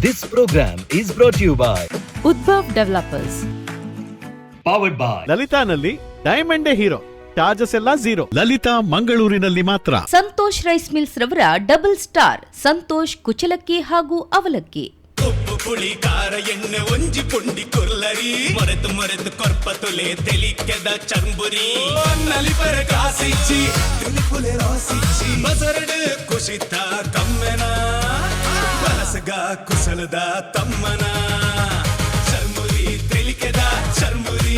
This program is brought to you by Udbhav developers. Powered by ಲಲಿತಾನಲ್ಲಿ ಡೈಮಂಡೇ hero, charges ಎಲ್ಲ zero. Lalitha ಮಂಗಳೂರಿನಲ್ಲಿ ಮಾತ್ರ. Santosh rice mills ರವರ double star Santosh ಕುಚಲಕ್ಕಿ ಹಾಗೂ ಅವಲಕ್ಕಿ. ಉಪ್ಪು ಪುಳಿ ಖಾರ ಎಣ್ಣೆ ಒಂಜಿ ಪುಂಡಿ ಕುರ್ಲರಿ ಮೊರೆತು ಮೊರೆತು ಕೊರ್ಪ ತುಲೆ ತೆಲಿಕೆದ ಚರ್ಂಬುರಿ ನಲಿಪರ ಕಾಸಿಚ್ಚಿ ತಿಲಿಪುಲೆ ರಾಸಿಚ್ಚಿ ಬಸರಡು ಕುಶಿತ ಕಮ್ಮೆನ ಬಲಸಗ ಕುಸಲದ ತಮ್ಮನ ಚರ್ಮುರಿ ತೆಲಿಕೆದ ಚರ್ಮುರಿ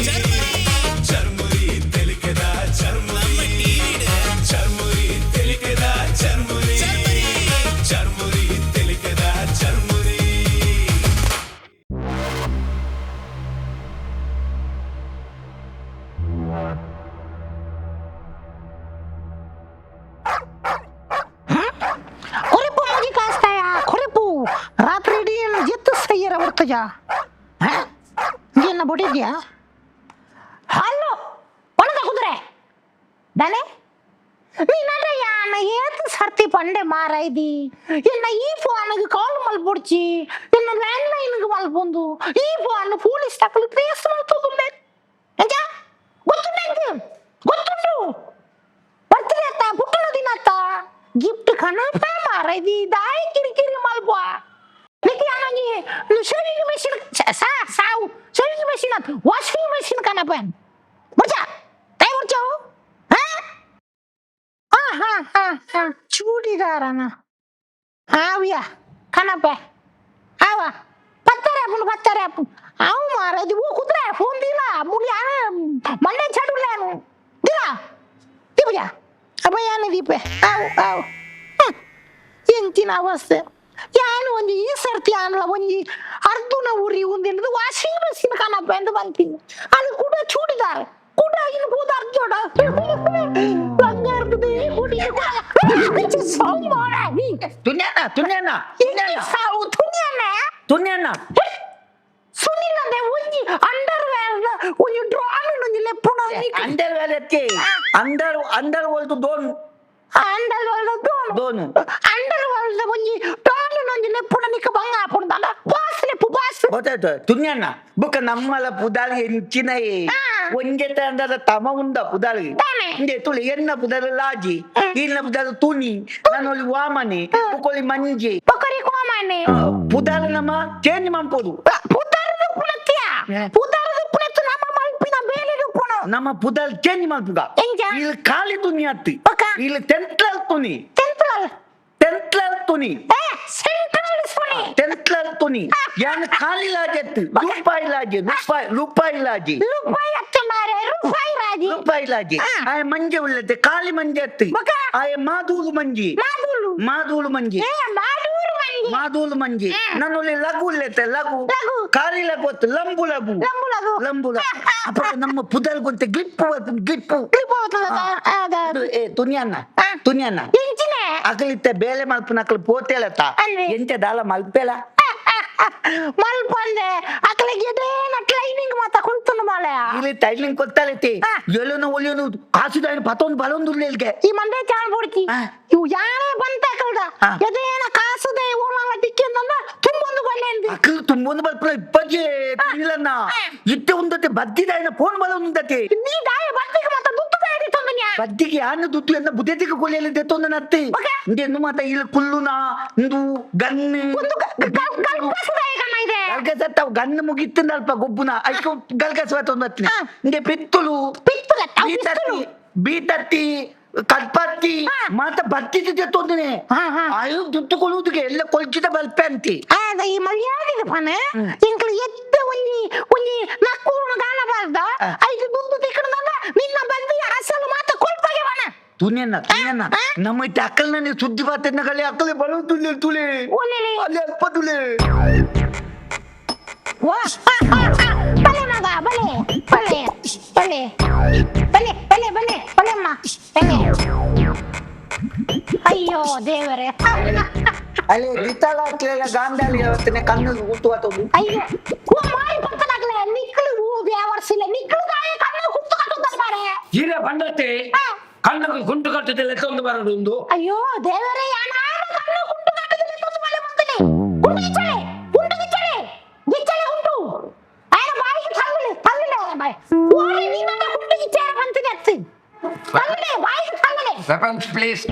ಚರ್ಮುರಿ ತೆಲಿಕೆದ ಚರ್ಮುರಿ ಚರ್ಮುರಿ ತೆಲಿಕೆದ ಚರ್ಮುರಿ ಚರ್ಮುರಿ ತೆಲಿಕೆದ ಚರ್ಮುರಿ. ಕೊರೆಪು ಮುಗಿ ಕಾಸ್ತಾಯ ಕೊರೆಪು ರಾತ್ರಿ ಇಡೀ ಎತ್ತು ಸೈಯರ ಬರ್ತಜ ಏನ ಬಡಿದ್ಯಾ? ಹಲೋ, ಒಣಗ ಕುದುರೆ ದಾನೆ ನೀನಂದ್ರೆ ಯಾನ ಏತ್ ಸರ್ತಿ ಪಂಡೆ ಮಾರಾಯ್ದಿ. ಎನ್ನ ಈ ಫೋನ್ಗೆ ಕಾಲ್ ಮಲ್ಪೊಡ್ಚಿ, ಎನ್ನ ಲ್ಯಾಂಡ್ ಲೈನ್ಗೆ ಮಲ್ಪೊಂದು. ಈ ಫೋನ್ ಪೊಲೀಸ್ ತಕಲು ಟ್ರೇಸ್ ಮಲ್ತೊಂದುಂಡೆ. ಎಂಚ ಗೊತ್ತುಂಡೆ? ಗೊತ್ತುಂಡು. ಬರ್ತ್ಡೇ ಅತ್ತ, ಪುಟ್ಟಣ ದಿನ ಅತ್ತ, ಗಿಫ್ಟ್ ಕಣಪ ಮಾರಾಯ್ದಿ. ದಾಯಿ ಕಿರಿಕಿರಿ ಮಲ್ಪ ನಿಕ್ಕೆ? ಯಾನೊಂಜಿ ಶೇವಿಂಗ್ ಮೆಷಿನ್ ಸಾ ಸಾವು shaving machine, washing machine ಕಣಪ ಬರ್ಚಾ ತಾಯಿ ಬರ್ಚಾವು. ಹಾ ಹಾ ಹಾ ಹಾ, ಚೂಡಿದಾರನ ಆವ್ಯ ಕಣಪ ಆವ ಪತ್ತಾರೆ ಅಪ್ಪನು ಪತ್ತಾರೆ ಅಪ್ಪು ಅವು ಮಾರಾಯ್ದಿ. ಓ ಕುದ್ರೆ ಫೋನ್ ದಿಲ್ಲ ಮುಡಿ ಆನ ಮಂಡೆ ಚಡುಲ್ಲಾನು ದಿಲ್ಲ ದೀಪಜ ಅಪ್ಪ ಯಾನ ದೀಪೆ ಆವು ಆವು. ಎಂಚಿನ ಅವಸ್ಥೆ! ಯಾನು ಒಂಜಿ ಈ ಸರ್ತಿ ಆನ್ಲ ಒಂಜಿ ಅರ್ಧುನ ಉರಿ ಉಂದಿನದು ವಾಷಿಂಗ್ ಮೆಷಿನ್ ಕಣಪ್ಪ ಎಂದು ಬಂತೀನಿ. ಅದು ಕೂಡ ಚೂಡಿದಾರ ಕೂಡ ಇನ್ನು ಪೂದ ಅರ್ಜೋಡ ಬಂಗಾರದೇ ಹುಡಿ ಸಾವು ಮಾಡ. ತುನ್ಯಾನ ತುನ್ಯಾನ. ಸಾವು ತುನ್ಯಾನ. ತುನ್ಯಾನ. ಸುನಿಲ್ ಅಂದ್ರೆ ಒಂಜಿ ಅಂಡರ್ ವೇರ್ ಒಂಜಿ ಡ್ರಾನ್ ಒಂಜಿ ಲೆಪ್ಪುನ. ಅಂಡರ್ ವೇರ್ ಎತ್ತಿ under underworld don. Under world don. Don. Underworld ಒಂಜಿ ಡಾನ್ ಒಂಜಿ ಲೆಪ್ಪುನ ನಿಕ್ಕ ಬಂಗ ಆಪುಂಡಲ್ಲ. Boss ಲೆಪ್ಪು boss. ಗೊತ್ತಾಯ್ತು ತುನ್ಯಾನ. ಬುಕ್ಕ ನಮ್ಮಲ ಪುದಾಳಿ ಎಂಚಿನ ಒಂಜೆತ ಅಂಡರ ತಮ ಉಂಡ ಪುದಾಳಿ. ದಾನೆ? ಇಂದೆ ತುಳಿ ಎನ್ನ ಪುದರ್ ಲಾಜಿ, ಇನ್ನ ಪುದರ್ ತುನಿ, ನಾನೊಲಿ ವಾಮನೆ, ಬುಕ್ಕೊಲಿ ಮಂಜಿ. ಬೊಕರಿ ಕೋಮಾನೆ. ಪುದಾರ್ ನಮ್ಮ ಚೇಂಜ್ ಮನ್ಪೋದು. ಪುದರ್ ಪುನತ್ಯ ಪುದರ್ ಪುನತ್ತು ನಮ್ಮ ಮಲ್ಪಿನ ಬೇಲೆ ಉಪ್ಪುನು. ನಮ್ಮ ಪುದಾರ್ ಚೇಂಜ್ ಮನ್ಪುಗ. ಎಂಚ? ಇಲ್ಲಿ ಖಾಲಿ ತುನಿ ಅತ್ತಿ. ಬೊಕ? ಇಲ್ಲಿ ಟೆಂತ್ಲಲ್ ತುನಿ. ಟೆಂಪ್ಲಲ್. ಟೆಂತ್ಲಲ್ ತುನಿ. ಏ ಸೆಂಟ್ರಲ್ ಸುನಿ. ಟೆಂತ್ಲಲ್ ತುನಿ ಯಾನ್ ಖಾಲಿ ಲಾಜೆತ್ತು ರೂಪಾಯಿ ಲಾಜಿ ರೂಪಾಯಿ ರೂಪಾಯಿ ಲಾಜಿ. ರೂಪಾಯಿ ಅತ್ತ ಮಾರೆ, ರೂಪಾಯಿ ರಾಜಿ. ರೂಪಾಯಿ ಲಾಜಿ. ಆಯ ಮಂಜೆ ಉಲ್ಲತೆ ಖಾಲಿ ಮಂಜೆ ಅತ್ತಿ. ಬೊಕ? ಆಯ ಮಾದೂಲು ಮಂಜಿ. ಮಾದೂಲು. ಮಾದೂಲು ಮಂಜಿ. ಏ ಮಾಡೂರು ಮಂಜಿ. ಮಾದೂಲು ಮಂಜಿ. ನನ್ನಲ್ಲಿ ಲಘು ಉಲ್ಲತೆ ಲಘು. ಲಘು. ಖಾಲಿ ಲಘು ಅತ್ತು ಲಂಬು ಲಘು. ಲಂಬು ಲಘು. ಲಂಬು ಲಘು. ಅಪ್ಪ ನಮ್ಮ ಪುದಲ್ ಗೊಂತೆ ಗ್ಲಿಪ್ ಗ್ಲಿಪ್. ಕ್ಲಿಪ್ ಹೋಗ್ತದ. ಏ ತುನಿಯನ್ನ ತುನಿಯನ್ನ. ಎಂಚಿನ? ಅಗಲಿತ್ತೆ ಬೇಲೆ ಮಲ್ಪುನ ಅಕಲ್ ಪೋತೇಲತ್ತ. ಅಲ್ವೇ? ಎಂಚ ದಾಲ ಮಲ್ಪೆಲ? ಮಲ್ಪಂದೆ ಅಕ್ಲೆಗೆ ಎದೇನ ಟ್ರೈನಿಂಗ್ ಮಾತ ಕುಲ್ತುನು ಮಾಲೆ. ಇಲ್ಲಿ ಟೈಲಿಂಗ್ ಕೊತ್ತಾಲೈತಿ. ಎಲ್ಲೋನು ಒಲಿಯೋನು ಕಾಸುದಾಯನ ಪತೊಂದು ಬಲೊಂದು ಇಲ್ಗೆ. ಈ ಮಂಡೆ ಚಾಣ್ ಬುಡ್ಚಿ. ಇವು ಯಾರೇ ಬಂತ ಅಕಲ್ದ ಎದೇನ ಕಾಸುದೆ ಓಲಾಂಗ ದಿಕ್ಕಿಂದಂದ ತುಂಬೊಂದು ಬಲ್ಲೆ. ಅಕಲ್ ತುಂಬೊಂದು ಬಲ್ಪುನ ಇಪ್ಪಜ್ಜೆ ತುನಿಲನ್ನ. ಇತ್ತೆ ಉಂದತೆ ಬದ್ದಿದಾಯನ ಫೋನ್ ಬಲೊಂದುಂದತೆ. ನೀ ದಾಯ ಬತ್ತಿಗೆ ಮಾತ ದುತ್ತು ದಾಯ ತಂದನ್ಯಾ. ಬದ್ದಿಗೆ ಯಾನ ದುತ್ತು ಎನ್ನ ಬುದ್ಧಿಗೆ ಕೊಲಿಯಲ್ಲಿ ದೆತ್ತೊಂದು ನತ್ತಿ. ಬೊಕ? ಇಂದೆನ್ನು ಮಾತ ಇಲ್ಲಿ ಕುಲ್ಲುನ ಇಂದು ಗನ್. ಒಂದು ಕಲ್ಪಸುದಾಯ ಕಣ ಇದೆ. ಗಲ್ಗಸತ್ತ ಗನ್ ಮುಗಿತ್ತಂದ ಅಲ್ಪ ಗೊಬ್ಬುನ ಐಕು ಗಲ್ಗಸ ಒಂದು ಬತ್ತಿನ. ಇಂದೆ ಪಿತ್ತುಲು. ಪಿತ್ತುಲ ತಾವು. ಬೀತತ್ತಿ. ಪಿತ್ತುಲು. ಬೀತತ್ತಿ ಕಲ್ಪತ್ತಿ. ಮಾತ ಬತ್ತಿದ್ದು ತೊಂದನೆ. ಹಾ, ಹಾ. ಆಯು ದುತ್ತು ಕೊಳುವುದಕ್ಕೆ ಎಲ್ಲ ಕೊಲ್ಚಿದ ಬಲ್ಪೆ ಅಂತಿ. ಆದ ಈ ಮರ್ಯಾದೆದ ಪನ ಎಂಕ್ಲು ಎದ್ದ ಒಂಜಿ ಒಂಜಿ ನಕ್ಕೂರುನ ಗಾಲ ಬಾರ್ದ. ಐದು ದುಂದು ತಿಕ್ಕಣದಲ್ಲ ನಿನ್ನ ಬಂದು ಅಸಲು ಮಾತ ಕೊಲ್ಪಗೆ ವನ. ತುನಿಯನ್ನ ತುನಿಯನ್ನ. ನಮ್ಮ ಇತ್ತೆ ಅಕ್ಕಲ್ನ ಸುದ್ದಿ ಬಾತನ್ನ ಕಲಿ ಅಕ್ಕಲೆ ಬಲು ತುಲೆ ತುಲೆ. ಒಲೆಲೆ. ಅಲ್ಲಿ ಅಲ್ಪ ತುಲೆ. ವಾ ಬಲೆ ಮಗ ಬಲೆ ಬಲೆ ಬಲೆ ಬಲೆ ಬಲೆ ಬಲೆ ಬಲೆಮ್ಮ ಬಲೆ. ಅಯ್ಯೋ ದೇವರೇ. ಅಲ್ಲಿ ದಿತ್ತಾಲ ಅಕ್ಲೆಲ್ಲ ಗಾಂಧಾಳಿ ಅವತ್ತನೆ ಕಣ್ಣು ಗುಟ್ಟು ಆತೊಂದು. ಅಯ್ಯೋ ಓ ಮಾರಿ ಪತ್ತನಾಗ್ಲೆ ನಿಕ್ಲು ಓ ವ್ಯಾವರ್ಸಿಲ್ಲ ನಿಕ್ಲು ದಾಯ ಕಣ್ಣು ಕುತ್ತು ಕಟ್ಟುತ್ತಾರೆ ಮಾರೆ. ಈರ ಬಂಡತೆ ಕಣ್ಣకు ಗುಂಟು ಕಟ್ಟುತ್ತಿಲ್ಲ ಎತ್ತೊಂದು ಬರಡುಂದು. ಅಯ್ಯೋ ದೇವರೇ, ಯಾನ ಕಣ್ಣು ಕುಂಟು ಕಟ್ಟುತ್ತಿಲ್ಲ ತೊಂದು ಬಲೆ ಬಂತನೆ. ಕುಂಡು ಇಚ್ಚಳೆ ಕುಂಡು Weapons please.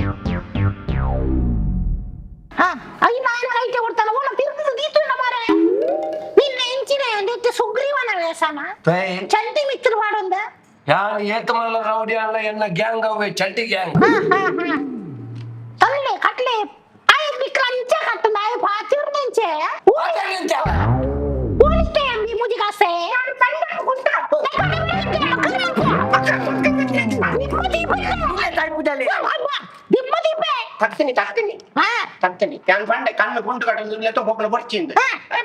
ಹಾ, ಐನ ಐನ ಐತೆ ಕೊಡ್ತಾನ ಓಲ ತಿರ್ಗುದು ದೀತುಂಡ ಮಾರೆ. ನಿನ್ನ ಎಂಚಿನ ಅಂದಿತ್ತೆ ಸುಗ್ರೀವನ ವೇಷನ? ಚಂಡಿ ಮಿತ್ರ ಮಾಡೊಂದ. ಯಾರು ಏತಮಲ್ಲ ರೌಡಿ ಅಲ್ಲ, ಎನ್ನ ಗ್ಯಾಂಗ್ ಅವೆ, ಚಂಟಿ ಗ್ಯಾಂಗ್. ಹಾ ಹಾ ಹಾ ತಲ್ಲೆ ಕಟ್ಲೆ ಆಯ್ ಬಿಕ್ರಂಚ ಕಟ್ಟಂದ ಆಯ್ ಪಾತಿರ್ನಿಂಚೆ ಓಲಿತೆ ಅಂಬಿ ಮುಜಿಗಾಸೆ. ತಕ್ತೀನಿ ತಕ್ತೀನಿ ತಕ್ತೀನಿ. ಯಾನ್ ಪಂಡೆ ಕಣ್ಣು ಕುಂಟು ಕಟ್ಟೊಂದು ಲೆತ್ತ ಪೊಕ್ಕಲು ಬರ್ಚಿಂದು.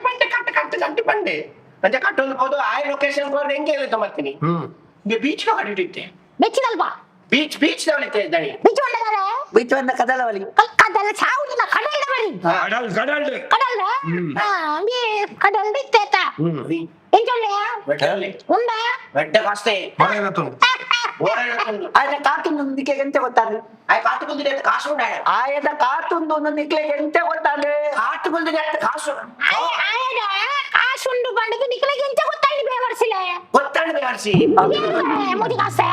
ಪಂಡೆ ಕಟ್ಟು ಕಟ್ಟು ಕಟ್ಟು ಪಂಡೆ ಅಂಚೆ ಕಟ್ಟೊಂದು ಹೋದು ಆ ಲೊಕೇಶನ್ ಹೋದ್ರೆ ಹೆಂಗೆ ಎಲ್ಲ ಬರ್ತೀನಿ. ಬೀಚ್ ಕಟ್ಟಿಟ್ಟಿತ್ತೆ. ಬೆಚ್ಚಿದಲ್ವಾ? ಬೀಚ್ ಬೀಚ್ ದವಳಿತೆ ದಣಿ. ಬೀಚ್ ಬಂದದಾರೆ. ಬೀಚ್ ಬಂದ ಕದಲವಲಿ. ಕದಲ ಚಾವುದಿಲ್ಲ, ಕಡಲ್ದ ಬರಿ. ಕಡಲ್ ಕಡಲ್. ಕಡಲ್ ಬಿ ಕಡಲ್ ಇತ್ತೇತ ಎಂಚೊಲ್ಲೆ ಉಂಡ. ಬೆಡ್ಡ ಕಾಸ್ತೆ. ಆಯನ ಕಾತುಂದು ನಿಕ್ಕೆ ಎಂತ ಗೊತ್ತಾದ? ಆಯ್ ಕಾತು ಕುಂದಿದೆ ಕಾಸು ಉಂಡ. ಆಯನ ಕಾತುಂದು ನಿಕ್ಲೆ ಎಂತ ಗೊತ್ತಾದ? ಕಾತು ಕುಂದಿದೆ ಕಾಸು. ಆಯದ ಕಾಸುಂಡು ಬಂಡದು ನಿಕ್ಲೆಗೆ ಎಂತ ಗೊತ್ತಾಯ್ತು ಬೇವರ್ಸಿಲೆ? ಗೊತ್ತಾಂಡ ಬೇವರ್ಸಿ. ಮುದಿ ಕಾಸೆ.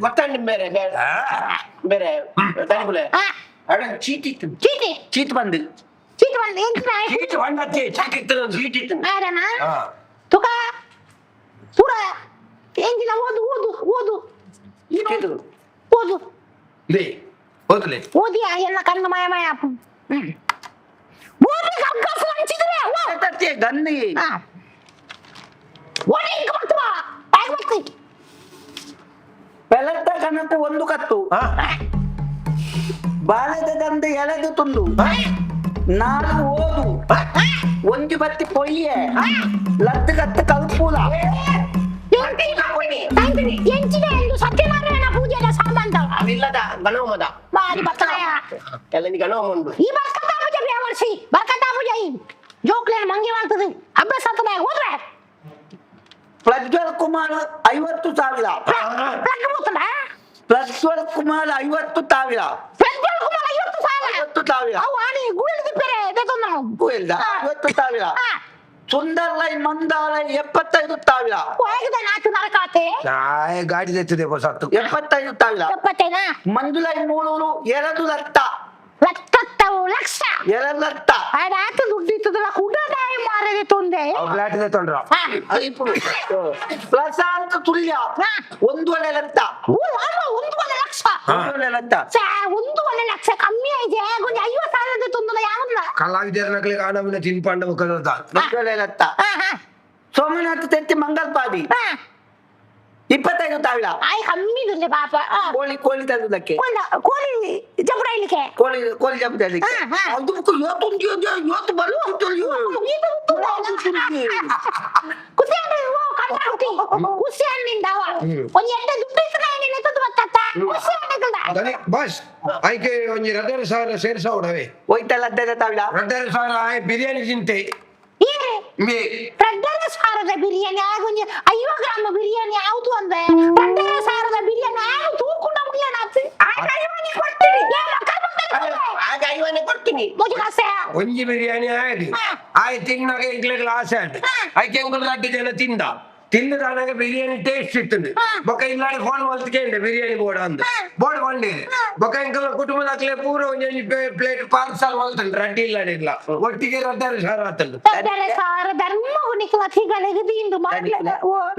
ಗೊತ್ತಾಂಡ ಬೇರೆ ಬೇರೆ ಬೇರೆ ದಣಿಗುಲೆ ಅಡ ಚೀಟಿ ಇತ್ತು. ಚೀಟಿ. ಚೀಟ್ ಬಂದು. ಚೀಟಿ ಬಂದು ಎಂತ? ಚೀಟಿ ಬಂದತ್ತಿ, ಚೀಟಿ ಇತ್ತು. ಚೀಟಿ ಇತ್ತು. ಆರನ ತುಕ ಪೂರ ಎಂಜಿನ ಓದು ಓದು ಓದು ಓದು. ಲೇ ಓದ್ಲೆ. ಓದಿಯಾ ಎಲ್ಲ ಕಣ್ಣು ಮಯ ಮಯ. ಓದಿ ಕಗ್ಗಸು ಹಂಚಿದ್ರೆ ಗನ್ನಿ. ಓಡಿ ಹಿಂಗ್ ಬರ್ತವ ಬ್ಯಾಗ್ ಬರ್ತಿ. ಬೆಳತ್ತ ಕನಪು ಒಂದು ಕತ್ತು, ಬಾಲದ ದಂದು ಎಳೆದು ತುಂಡು, ನಾಲ್ಕು ಓದು, ಒಂಜಿ ಬತ್ತಿ ಪೊಯ್ಯೆ, ಲತ್ತು ಕತ್ತು ಕಲ್ಪೂಲ. ಎಂಚಿನ ಎಂದು ಸತ್ಯನಾರಾಯಣ ಪೂಜೆಯ ಸಂಬಂಧ. ಅವಿಲ್ಲದ ಗಣೋಮದ. ಬಾರಿ ಬರ್ತಯ. ಎಲ್ಲ ಗಣೋಮ ಉಂಡು. ಈ ಬರ್ಕತಾ ಪೂಜೆ ಬೇವರ್ಸಿ ಬರ್ಕತಾ ಪೂಜೆ ಈ ಜೋಕ್ಲೇನ್ ಮಂಗೆ ಮಾಡ್ತದೆ ಅಭ್ಯಾಸ ಆತದ ಹೋದ್ರೆ. ಪ್ರಜ್ವಲ್ ಕುಮಾರ್ 50,000. ಪ್ಲಗ್ ಬರ್ತದ. ಪ್ರಜ್ವಲ್ ಕುಮಾರ್ 50,000. ಪ್ರಜ್ವಲ್ ಕುಮಾರ್ 50,000. 50,000. ಅವು ಆನಿ ಗುಳಿದ ಬೇರೆ ದೇತೊಂದ. ಗುಳಿಲ್ದ 50,000. ಸುಂದರ್ ಲೈ ಮಂದಾಲ 75,000. ಹೋಗಿದೆ ನಾಚು ನರಕಾತೆ. ನಾಯ ಗಾಡಿ ತೆತ್ತಿದೆ ಸತ್ತು. 75,000. ಎಪ್ಪತ್ತೈದಾ? ಮಂಜುಲೈ ಮೂಳೂರು 2 ಲಕ್ಷ. ಲಕ್ಷತ್ತವು ಲಕ್ಷ. 2 ಲಕ್ಷ. ಆಯ್ತು ದುಡ್ಡು ಇತ್ತದಲ್ಲ ಕುಡದಾಯಿ ಮಾರದೆ ತೊಂದೆ. ಫ್ಲಾಟ್ ತೊಂಡ್ರ. ಪ್ರಶಾಂತ್ ತುಲ್ಯ 1.5 ಲಕ್ಷ. 1.5 ಲಕ್ಷ. 1.5 ಲಕ್ಷ. 1.5 ಲಕ್ಷ ಕಮ್ಮಿ ಆಯ್ತು, ಕೊಂಚ 50,000 ತೊಂದರೆ ಯಾವಲ್ಲ. ಕಲಾವಿದರ ಆನವಿನ ತಿನ್ಪಂಡ ಕದದ. 1.5 ಲಕ್ಷ. ಸೋಮನಾಥ್ ತೆತ್ತಿ ಮಂಗಲ್ಪಾದಿ 25,000. ಆಯ್ ಕಮ್ಮಿ ದುಡ್ಡು ಪಾಪ. ಕೋಳಿ ಕೋಳಿ ತರುವುದಕ್ಕೆ. ಕೋಳಿ ಜಬಡ ಇಲ್ಲಿಕ್ಕೆ. ಕೋಳಿ ಕೋಳಿ ಜಂಪದಲ್ಲಿಕ್ಕೆ. ಅದು ಇವತ್ತೊಂದು ಇವತ್ತು ಬರುವ. ಬಸ್ ಐಕೆ ಒಂಜಿ 2,500 ಸೇರ್ಸಾವಡವೆ. ಹೋಯ್ತಲ್ಲ 2,500. 2,500 ಆಯ್ ಬಿರಿಯಾನಿ ತಿಂತೆ. 2,500 ಬಿರಿಯಾನಿ ಆಗುಂಜಿ 50 ಗ್ರಾಮ್ ಬಿರಿಯಾನಿ ಯಾವುದು ಅಂದ್ರೆ 2,500 ಬಿರಿಯಾನಿ ಆಗ ತೂಕುಂಡ ಮುಗಿಯೋಣ. ಆಗ ಐವನೇ ಕೊಡ್ತೀನಿ. ಒಂಜಿ ಬಿರಿಯಾನಿ ಆಯ್ತು ಆಯ್ ತಿನ್ನಾಗ ಎಂಕ್ಲೆಗ್ ಆಸೆ ಆಯ್ತು. ಐಕೆ ಎಂಕುಲು ರಡ್ಡು ಜನ ತಿಂದ ತಿಂದು ನನಗೆ ಬಿರಿಯಾನಿ ಟೇಸ್ಟ್ ಇತ್ತು. ಬೊಕ್ಕ ಇಲ್ಲಾಡಿ ಫೋನ್ ಮಲ್ತ್ಕೇಂಡೆ ಬಿರಿಯಾನಿ ಬೋರ್ಡ್ ಅಂದ್ ಬೋರ್ಡ್ ಕೊಂಡಿ ಬೊಕ್ಕ ಎಂಕಲ್ ಕುಟುಂಬದಾಕ್ಲೆ ಪೂರ ಒಂಜೊಂಜಿ ಪ್ಲೇಟ್ ಪಾರ್ಸಲ್ ಮಲ್ತಂಡು ರಡ್ಡಿ ಇಲ್ಲಾಡಿ ಇಲ್ಲ ಒಟ್ಟಿಗೆ 2,500 ಆತಂಡು. 2,500 ಧರ್ಮ ನಿಕ್ಲ ತಿಗಳಿಗೆ ದಿಂಡು ಮಾಡ್ಲೆ.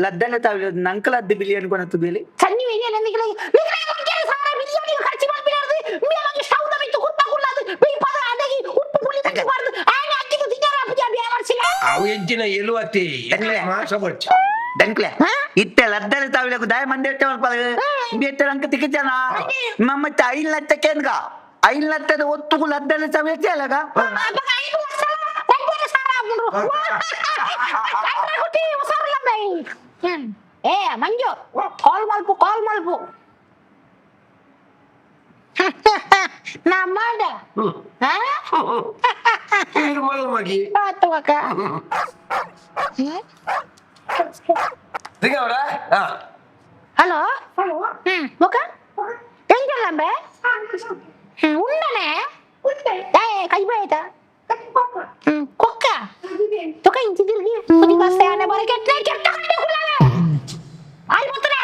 ಲದ್ದನೆ ತಾವಿಲ ನಂಕಲ ಅದ್ದು ಬಿರಿಯಾನಿ ಕೊನತ್ತು ಬೇಲಿ. ಸನ್ನಿ ವೆಯ್ಯಲ್ಲ ನಿಕ್ಲ ನಿಕ್ಲ 1,500 ಬಿರಿಯಾನಿ ಖರ್ಚು ಮಾಡ್ಬಿಡಾರ್ದು. ಮೇಲೊಂದು ಸ್ಟೌದ ಬಿತ್ತು ಕುತ್ತ ಕುಳ್ಳದು ಬೇಯ್ಪದ ಅಡಗಿ ಉಪ್ಪು ಪುಳಿ ಮುಟ್ಟಬಾರ್ದು ಆನೆ ಅಕ್ಕಿದು ತಿನ್ನರ ಪೂಜೆ ಬೇವರ್ಸಿಲ್ಲ. ಅವು ಎಂಚಿನ ಎಲುವತ್ತಿ ಮಾಸ ಬೊಚ್ಚ. ದನ್ಕ್ಲೆ ಇತ್ತೆ ಲದ್ದನೆ ತಾವಿಲకు ದಾಯ ಮಂದಿ ಎಟ್ಟೆ ಮಲ್ಪಾಲ ಎಟ್ಟೆ ಅಂಕ ತಿಕ್ಕಿಜನ ನಮ್ಮ 5 ಲಕ್ಷ ಕೇಂದ್ರ 5 ಲಕ್ಷದ ಒತ್ತುಕು ಲದ್ದನೆ ಸಾವಿರ ಅಲ್ಲಗ. ಅವಾಗ 5 ಲಕ್ಷ 2,500 ಆಗ್ಬಿಡ್ರು. ಕುಟ್ಟಿ ಹುಷಾರಿಲ್ಲ ಬೈ. ಏ ಮಂಜು ಕಾಲ್ ಮಲ್ಪು ಕಾಲ್ ಮಲ್ಪು ನಾ ಮಾಡ. ತಿರುಮಲ ಮಗಿ. ಆತು ಅಕ್ಕ. ತಿಂಗವರ. ಹಲೋ ಮುಖ ಎಂಜಲ್ಲಂಬೆ ಉಂಡನೆ ಏ ಕೈ ಬಾಯ್ತಾ ಕೊಕ್ಕ ತುಕ ಇಂಚಿ ತಿರ್ಗಿ ಕುದಿ ಕಾಸ್ತೆ ಆನೆ ಬರ ಕೆಟ್ಟ ಕೆಟ್ಟ ಕಂಡೆ ಕುಲ್ಲವೆ ಆಯ್ ಬತ್ತನೆ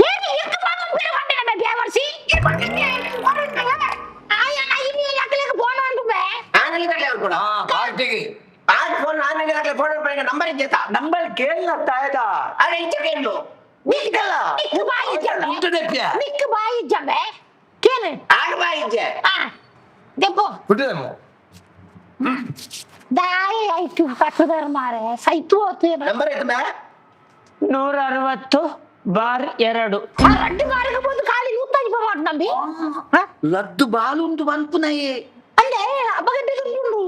ಏನು ಎಂಕ ಮಾಡು ಬೇರೆ ಬಂಡೆ ನಮ್ಮ ಬೇವರ್ಸಿ. ಆ ಫೋನ್ ಆನ್ ಫೋನ್ ನಂಬರ್ ಇದ್ದೆ. ನಂಬರ್ ಕೇಳಲ್ಲ ತಾಯದ. ಅರೆ, ಇಂಚ ಕೇಳು. ನಿಕ್ಕಲ್ಲ. ನಿಕ್ಕು ಬಾಯಿ ಇಜ್ಜಂಬೆ. ಉಂಟು ದೆಪ್ಪ. ನಿಕ್ಕು ಬಾಯಿ ಇಜ್ಜಂಬೆ ಕೇಳು. ಆಗ ಬಾ ಇಜ್ಜೆ. ಆ ದೆಪ್ಪು. ಹುಟ್ಟದಮ್ಮ. ದಾಯಿ ಆಯ್ತು ಕಟ್ಟುದಾರ ಮಾರೆ ಸೈತು ಹೋತು. ನಂಬರ್ ಇತ್ತು ಮೇ. 160/2. ಆ ರಡ್ಡು ಬಾರಿಗೆ ಬಂದು ಖಾಲಿ ನೂತಾಯಿ ಮಾಡು ನಂಬಿ. ಲದ್ದು ಬಾಲುಂದು ಪನ್ಪುನಯೇ. ಅಂದೆ ಅಬ್ಬಗಡ್ಡೆ ಉಂಡು.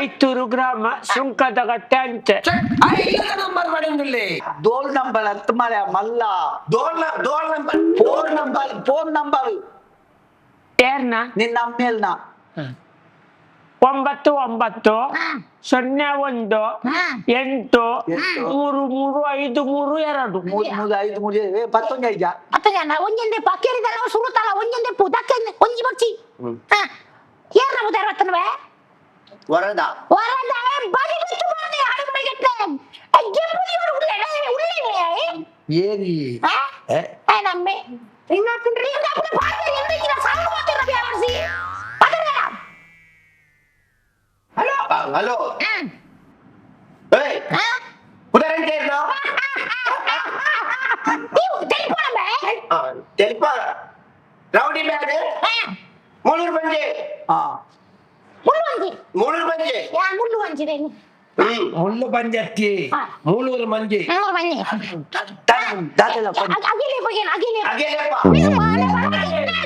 ಐತೂರು ಗ್ರಾಮ, ಸುಂಕದಕಟ್ಟೆ ಅಂಚೆ. ಇಲ್ಲದ ನಂಬರ್ ಪಡೆಯುವುದಿಲ್ಲ. ದೋಲ್ ನಂಬರ್ ಅತ್ತು ಮಾರೆ ಮಲ್ಲ. ದೋಲ್ ದೋಲ್ number. Phone number, phone number. ಏರ್ನ? ನಿನ್ನ ಅಮ್ಮೇಲ್ನ. 9 9 0 1 8 8 3 3 5 3 2. 3 3 5 3 ಏ ಪತ್ತೊಂದು ಐಜ. ಅತ್ತ ಜನ ಒಂಜೊಂದೆ ಪಕ್ಕೇರಿದಲ್ಲ ಸುರುತಲ್ಲ ಒಂಜೊಂದೆ ಪುದಕ್ಕೆ ಒಂಜಿ ಬಚ್ಚಿ. ಹಾ ಏರ್ನ ಬುದಾರ ಬತ್ತನವೆ? ವರದ. ವರದ ಬಲಿ ಬಿಟ್ಟು ಬಾನೆ ಹಡಬಡಿಗೆಟ್ಟೆ ಗೆಂಬುದಿ ಉಳ್ಳೆ ಉಳ್ಳೆ. ಏರಿ. ಆ ಏ ನಮ್ಮೆ ಇನ್ನ ಅಪ್ಪನ ಪಾತ್ರ ಎಂದ ಇನ್ನ ಸಾವು ಮಾತ್ರ ಬ್ಯಾವರ್ಸಿ ಪದರ. ಹಲೋ ಹಲೋ, ಏಯ್. ಉದಾಹರಣೆ ಕೇಳಿದ್ನಾ? ನೀವು ಟೆಲಿಫೋನ್ ಬೇ. ತೆಲಿಪ ರೌಡಿ ಬ್ಯಾಗ್ ಮುಳ್ಳೂರು ಬಂಜೆ. ಹಾ. ಮುಳ್ಳು ಒಂಜಿ. ಮುಳ್ಳೂರು ಬಂಜೆ. ಯಾ ಮುಳ್ಳು ಒಂಜಿ ರೇನಿ. ಹ್ಮ್. ಮುಳ್ಳು ಪಂಜತ್ತಿ. ಹಾ. ಮೂಳೂರು ಮಂಜಿ. ಮುಳ್ಳು ಒಂಜಿ. ದಾದಲ್ಲ ಪಂಜಿ. ಅಗಿಲೆ ಬಗೆನ ಅಗಿಲೆ. ಅಗೇಲಪ್ಪ. ನೀವು ಮಾಲೆ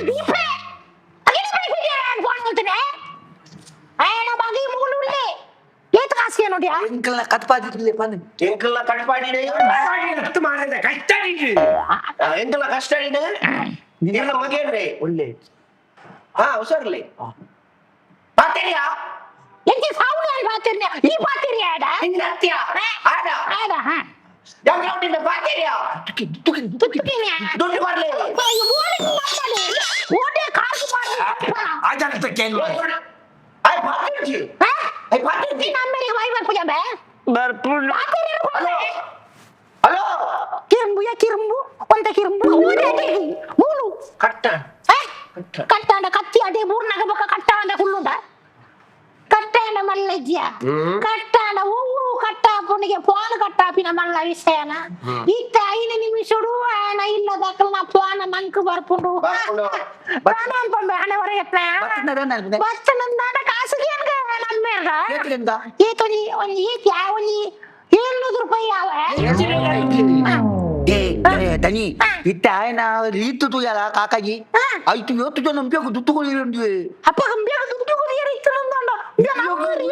ದೀಪೆ ಅಗಿಲೆ ಬಗೆ ಫೋನ್ ಮಾಡ್ತೇನೆ. ಏ ನಮ್ಮ ಮಗಿ ಮುಳ್ಳು ಉಳ್ಳೆ ಏತ್ ಕಾಸಿಗೆ ನೋಡಿ. ಎಂಕಲ್ನ ಕತ್ಪಾದಿರ್ಲಿ ಪನ್. ಎಂಕಲ್ನ ಕಟ್ಪಾಡಿಡೆ. ಹತ್ತು ಮಾರದ ಕಷ್ಟ. ಎಂಕಲ್ನ ಕಷ್ಟ ಇದೆ. ಇಲ್ಲ ಮಗೇನ್ರಿ. ಒಳ್ಳೆ. ಹಾ, ಹುಷಾರ್ಲಿ ಪಾತೇರಿಯಾ. ಎಂಚಿ ಸಾವುಡಿ ಅಲ್ಲಿ ಪಾತಿರ್ನೆ ಈ ಪಾತಿರಿಯ ಆಡ. ನಿನ್ನ ಅತ್ಯ ಆಡ. ಆಡ ಹಾ. ಯಾವ ರೌಡಿನ ಪಾತೇರಿಯಾ? ತುತ್ತಿನ. ದುಡ್ಡು ಬರ್ಲಿ. ಓಟೆ ಕಾಸು ಮಾಡಿ. ಆಚರಣೆ ಕೇಳುವ. ಆಯ್ ಪಾತೇರ್ಜಿ, ಆಯ್ ಪಾತೇರ್ಜಿ. ನಮ್ಮೆರಿಗೆ ಬಾಯಿ ಬರ್ಪುಜಂಬೆ. ಬರ್ಪುಂಡು. Hello hello. ಕಿರಂಬುಯ ಕಿರಂಬು ಒಂದ ಕಿರಂಬು ಓಟೆ ಮೂಲು. ಕಟ್ಟ. ಕಟ್ಟಾಂಡ ಕತ್ತಿ ಅದೇ ಮೂರ್ನಾಗ ಬೊಕ್ಕ ಕಟ್ಟಾಂಡ ಹುಲ್ಲುಂಡ ಕಟ್ಟಾಂಡ ಮಲ್ಲಜ್ಯ ಕಟ್ಟಾಂಡ ಹೂವು ಕಟ್ಟಾಪುನಿಗೆ ಫೋನ್ ಕಟ್ಟಾಪಿನ ಮಲ್ಲ ವಿಷಯನ ಇತ್ತ ಐದು ನಿಮಿಷಡು ಆನ ಇಲ್ಲದಕ್ಕಲ್ ನಾ ಫೋನ್ ನಂಕ್ ಬರ್ಪುಂಡು. ಬರ್ಪುಂಡು. ಪ್ರಾಣ ಹಣೆ ಹೊರಗೆ. ಬತ್ತನ. ಬತ್ತನಂದಾಡ ಕಾಸುಗೆ ನಮ್ಮೇರ್ಗ. ಏತ್ರಿಂದ? ಏತೊಂಜಿ ಒಂಜಿ ಏತ್ ಯಾ ಒಂಜಿ 700 ರೂಪಾಯಿ ಯಾವ. ಏ ದನಿ, ಇತ್ತೆ ಆಯನ ರೀತು ತುಯಲ ಕಾಕಾಜಿ. ಆಯ್ತು ಯೋತು ಜನ ನಂಬಿಯకు ದುತ್ತು ಕೊಳಿರುಂಡು. ಅಪ್ಪ ಗಂಭೀರ ದುಡ್ಡು ಕೊರಿಯರ್ ಇತ್ತರಂದಾಂಡ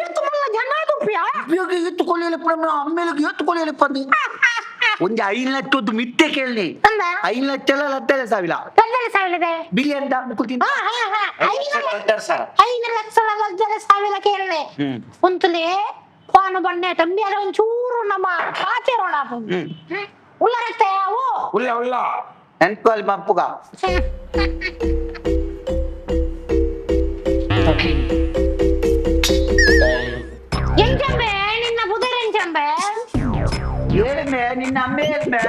ಏತು ಮಲ್ಲ ಜನ ದುಪ್ಪಿಯ. ಉಪಯೋಗ ಏತು ಕೊಳಿಯಲಪ್ಪ ನಮ್ಮ ಅಮ್ಮೇಲಕ್ಕೆ ಏತು ಕೊಳಿಯಲಪ್ಪ ಅಂದು ಒಂಜಿ 5 ಲಕ್ಷದ್ದು ಮಿತ್ತೆ ಕೇಳಿ. ಅಂದ. 5 ಲಕ್ಷ ಲತ್ತಲೆ ಸಾವಿರ. ಕನ್ನಡ ಸಾವಿರದ. ಬಿಲಿ ಅಂತ ಮುಕ್ಕುಲ್ತೀನಿ. ಹಾ ಹಾ ಹಾ ಐದು ಸರ್. 5 ಲಕ್ಷ ಲಜ್ಜರ ಸಾವಿರ ಕೇಳನೆ ಉಂತುಲೆ ಪಾನು ಬಣ್ಣೆ ತಂಬಿಯರ ಒಂಚೂರು ನಮ್ಮ ಪಾತೆರೋಣ ಉಳ್ಳರತ್ತೆ ಅವು. ಉಳ್ಳ ಉಳ್ಳ. ನೆನ್ಪಲ್ಲಿ ಮಪ್ಪುಗ. ಎಂಚಂಬೆ ನಿನ್ನ ಬುದರ್ ಎಂಚಂಬೆ? ಏಳ್ಮೆ ನಿನ್ನ ಅಮ್ಮೆ ಏಳ್ಮೆ.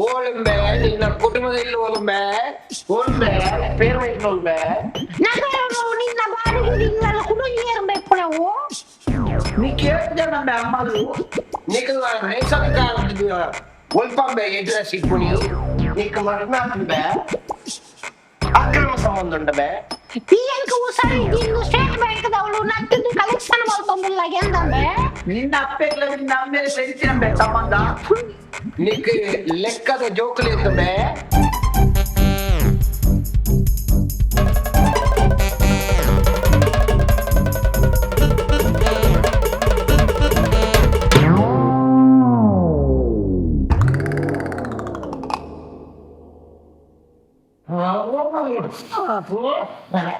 ಓಳುಂಬೆ ನಿನ್ನ ಕುಟುಂಬದ ಇಲ್ಲಿ ಓಳುಂಬೆ ಓಳುಂಬೆ ಪೇರು ಓಳುಂಬೆ. ನಗರನು ನಿನ್ನ ಬಾಡಿಗೆ ನಿನ್ನಲ್ಲ ಕುಡುಂಗೇರ್ಬೇಕು ನಾವು. ನೀ ಕೇಳ್ದೆ ನಮ್ಮ ಅಮ್ಮಲು. నీకు రేషన్ కార్డు ఒల్పంబే అడ్రస్ ఇప్పుడు. నీకు మరణాత్మే ಅಕ್ರಮ ಸಂಬಂಧ ಉಂಟಬೆ. ಪಿ ಎನ್ಕ ಉಸಾರಿ ಇನ್ನು ಸ್ಟೇಟ್ ಬ್ಯಾಂಕ್ ದವಳು ನಟ್ಟಿದ್ದು ಕಲೆಕ್ಷನ್ ಮಾಡ್ಕೊಂಬಿಲ್ಲ ಎಂದಂಬೆ. ನಿನ್ನ ಅಪ್ಪೆಗ್ಲ ನಿನ್ನ ಅಮ್ಮೇಲೆ ಬೆಂಚಿನಂಬೆ ಸಂಬಂಧ. నీకు లెక్కದ జోకులు ఎత్తుమే.